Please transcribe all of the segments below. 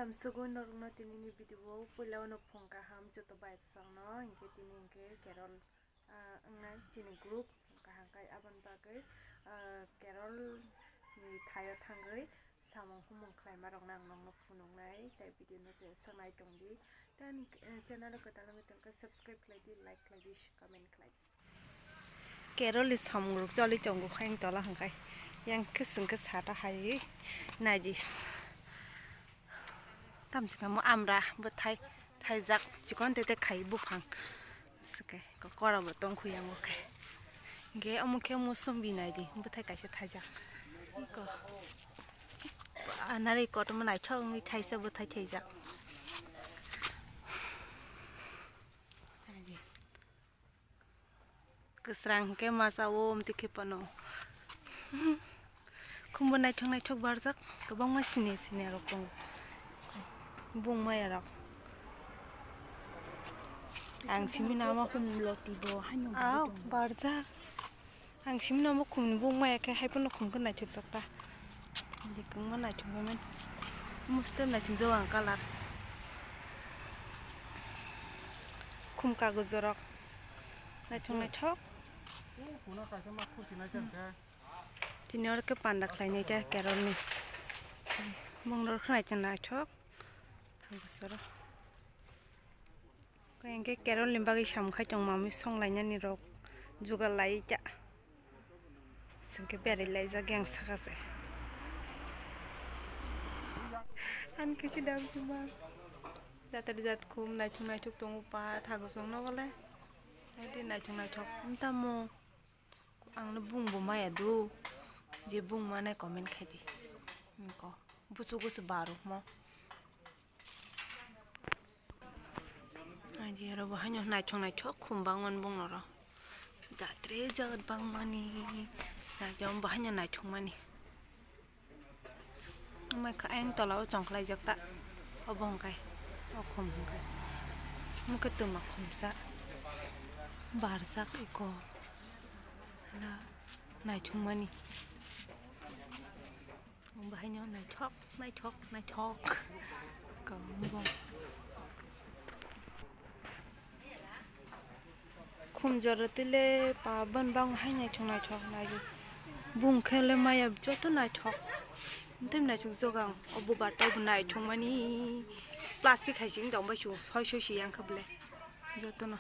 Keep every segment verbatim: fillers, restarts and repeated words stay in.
Sugun norokno tinini video o puila uno phung kaham joto bai bwsakno, hinkhe tini hinkhe Carol, ah, wngnai chini group kaham kai aboni bagwi, ah, Carol ni thaio thangwi samung humung khlaima rokno ang nokno phunuknai, tei video no je swk nai tongdi, tei ani, eh, channel o kwtal wngwi tongkhe subscribe khlai di, like khlai di, comment khlai di. Carol ni samung rok choli tongo khe tola hwnkhai. Yang khe chwng khe sata hai nai di. Tamsi khe mo amra bwthai thaijak chikon tete khai buphang. Sike kokora bo tong khu yang khe. Ge omo khe mosombi nai di bwthai kaisa thaijak. Iko. Anari kotorma naithok wngwi thaisa bwthai thaijak. Nai di. Kwsrang hwnkhe masa o omtwi khe phano. Khumbo naithok naithok barjak, kwbangma sini sini rok tongo. Bung maya rok. Ang simi nama khum loti bo haino. Aw, barjak. Ang simi nama khum ni bung maya khe hai phano khum khe naithok jak ta. Dikungma naithok mani. Muste naithok jak ang colour. Khum kagoz rok. Naithok naithok. Tini oro khe panda khlainai ta Carol ni. Bung rok khe naithok naithok. Thang bosoro. Khe hinkhe Carol ni bagwi samung khai tong mami song lainani rok jugal lai ta. Sengke berai laijak yang saka se. Ani kisi dam tuma. Jatari jat khum naithok naithok tongo pa thago song no bole. Naithok naithok wng tamo. Ang no bung bo maya do. Je bung mane comment khai di. Nko. Busu busu baru mo. Aji aro bo haino naithok naithok khum bangmani bung noro. Jatre jat bangmani. Jat jam bo haino naithok mani. Omo khe ayang tola o chongkhlaijak ta. Obo hwnkhai. O khum hwnkhai. Omo khe twma khumsa. Barjak eko. Hala naithok mani. Bahai no naithok, naithok, naithok. Kamo. Khum jora tile pa ban bang hai naithok naithok nai. Bung khe le maya joto naithok. Ntei naithok jogang obo batai bo naithok mani plastic hai sing dong bai su soi soi si yang khe ble. Joto no.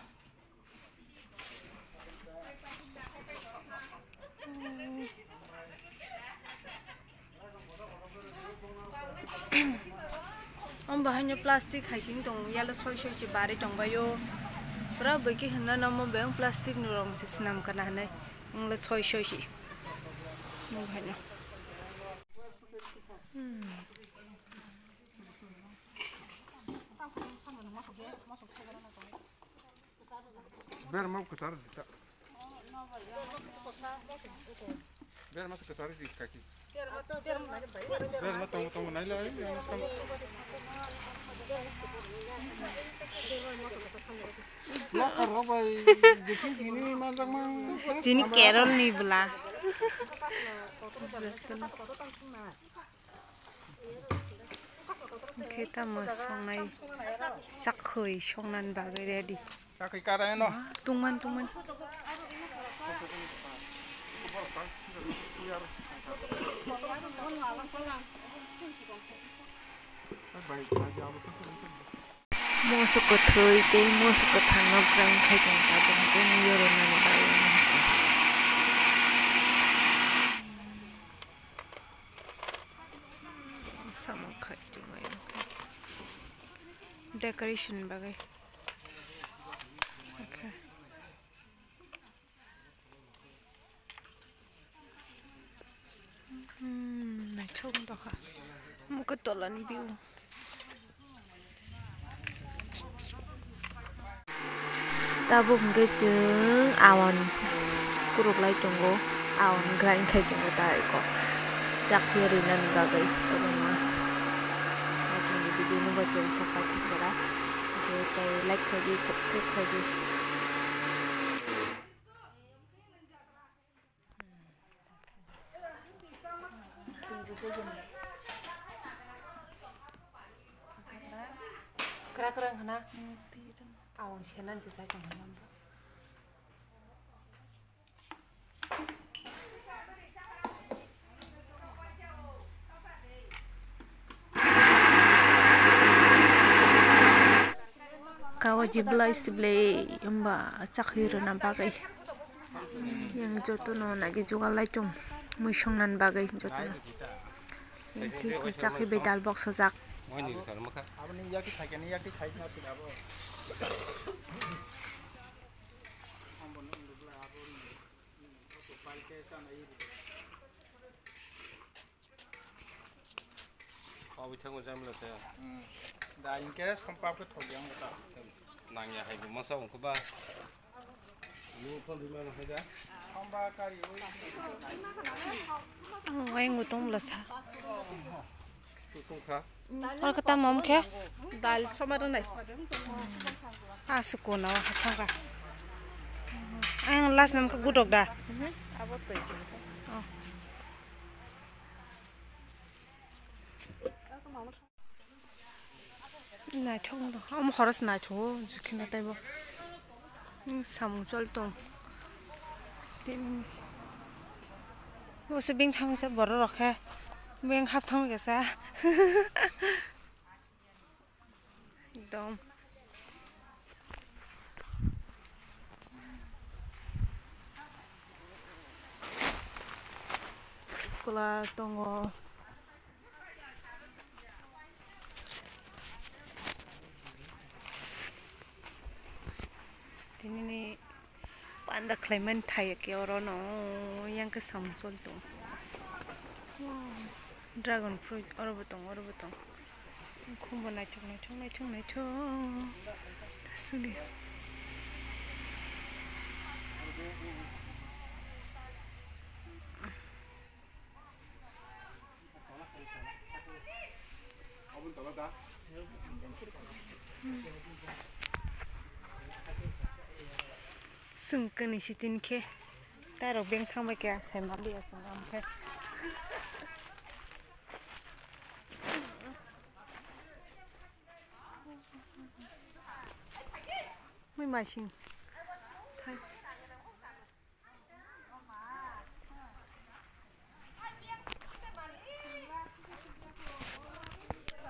Omo bahaino plastic hai sing tongo, yalo soi soi se barwi tongbaio. Pura bwkhe hwnna nomo beng plastic ni rong se swnam kana hinwi wngla soi soi se. Omo bahaino. Hmm. Berma kwcharo di ta. Berma se kwcharo di kaki. Berma tongo tongo nai lai, berma se tongo. Loka rok bai, jekin tini manjak mang. Tini Carol ni bwla. Khe tamo songnai, chakhwi songnani bagwi ready. Chakhwi kara eno. Tungman, tungman. Moso kwthwi tei moso kwthangno grind khai tong kha, bini tei mui rwnani bagwi. Samung khai tongmani decoration bagwi. Hmm, naithok wng tongkha. Omo khe tolani view. Tabuk hwnkhe chwng awan kuruklai tongo, awan grind khai tongo ta eko chakhuya rinani bagwi kwbangma. Naithokni video no bo chwng sak paithak jora, hwnkhe tei like khlai di, subscribe khlai di. Kwrwng khna. Ang senan se sai tong. Kawaji belai siblai hwnba chakri rwna bagwi. Yang jotono nagi jugal lai tong, mui songnani bagwi jotono. Yang khe chakri bai dal boksajak. Obo thango jamla te. Hmm. Da hinkhe sompap khe thok yang ta. Nangya hai bo masa ongkho ba. Ni phone rima no hai da. Somba kari oi. Ang wai ngutong bwla sa. Tu song kha. Oro khe tamo wngkhe? Dal soma rwnai. Aswk kona o thangkha. Ang last nam khe gudok da? Mhm, abo twi se. Oh. Naithok no, omo horos naithok o, jukhina taibo. Samung chol tong. Tin. Bo se beng thangsa borok rok khe. Beng hap thang kesa. Ekdom. Kwla tongo. Tinini panda khlaimani thai ya khe oro no yang khe samung choli tongo. Dragon fruit oro bo tongo, oro bo tongo. Khumbo naithok, naithok, naithok, naithok. Sini. Swng kani sitin khe, tarok beng thangbai khe, sai maliya swng am khe. Mui masing.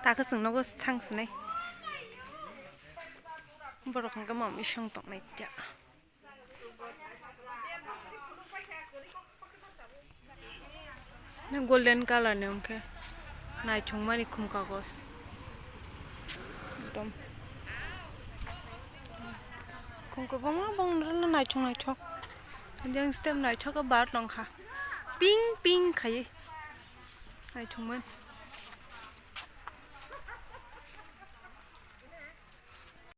Takhe chwng nogo thang swnai. Borok hwnkhe mami song tongnai tiya. Golden colour ni hwnkhe naithok mani khum kagos. Ekdom. Khum kwbangma bong rwla naithok naithok. Yang step naithok bar tongkha. Pink pink khai. Naithok man.